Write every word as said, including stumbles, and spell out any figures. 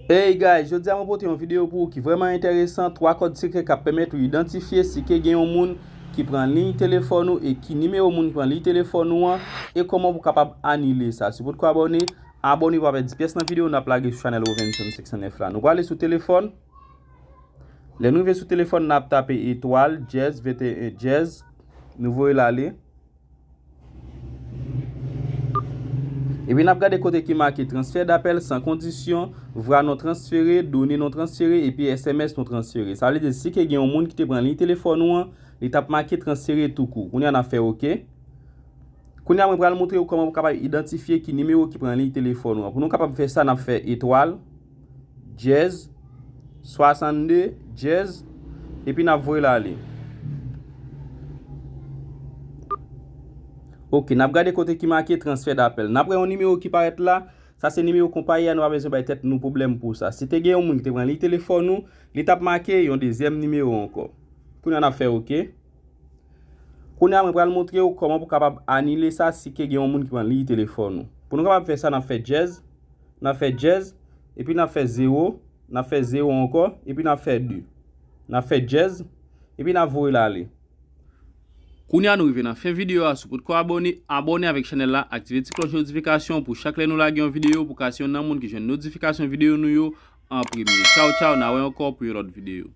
Hey guys, jodi a mwen pote yon videyo pou ou ki vrèman enteresan, twa kòd sekrè k ap pèmèt ou idantifye si ke gen yon moun ki pran liy telefòn ou e ki nimewo moun ki pran liy telefòn ou an, e kòman pou kapab anile sa. Si w potko abòne, abòne pou pa pèdi pyès nan videyo n ap lage sou chanèl Robinson six oh nine la. Nou prale sou telefòn. Lè nou rive sou telefòn, n ap tape etwal, dyèz, venteyen, dyèz. Nou voye l ale. Epi n ap gade kote ki make transfè dapèl san kondisyon, vwa non transfere, done non transfere, epi S M S non transfere. Sa vle di si ke gen yon moun ki te pran liy telefòn ou an, li t ap make transfere toukou. Kounye a n ap fè oke. Kounye a mwen pral montre ou kòman pou kapab idantifye ki nimewo ki pran liy telefòn ou an. Pou nou kapab fè sa, n ap fè etwal, dyèz, swasannde, dyèz, epi n ap voye l ale. Oke, n ap gade kote ki make transfè dapèl. N ap wè yon nimewo ki parèt la. Sa se nimewo konpayi a, nou pa bezwen bay tèt nou pwoblèm pou sa. Si te gen yon moun ki te pran liy telefòn ou, li t ap make yon dezyèm nimewo ankò. Kounye a n ap fè oke. Kounye a mwen pral montre ou kòman pou kapab anile sa si ke gen yon moun ki pran liy telefòn ou. Pou nou kapab fè sa, n ap fè dyèz, n ap fè dyèz, epi n ap fè zewo, n ap fè zewo ankò, epi n ap fè de. N ap fè dyèz, epi n ap voye l ale. Kounye a nou rive nan fen videyo a, si w potko abòne, abòne avèk chanèl la, aktive ti klòch notifikasyon pou chak lè nou lage yon videyo pou ka se youn nan moun ki jwenn notifikasyon videyo nou yo an premye. Tchaw tchaw, n a wè ankò pou yon lòt videyo.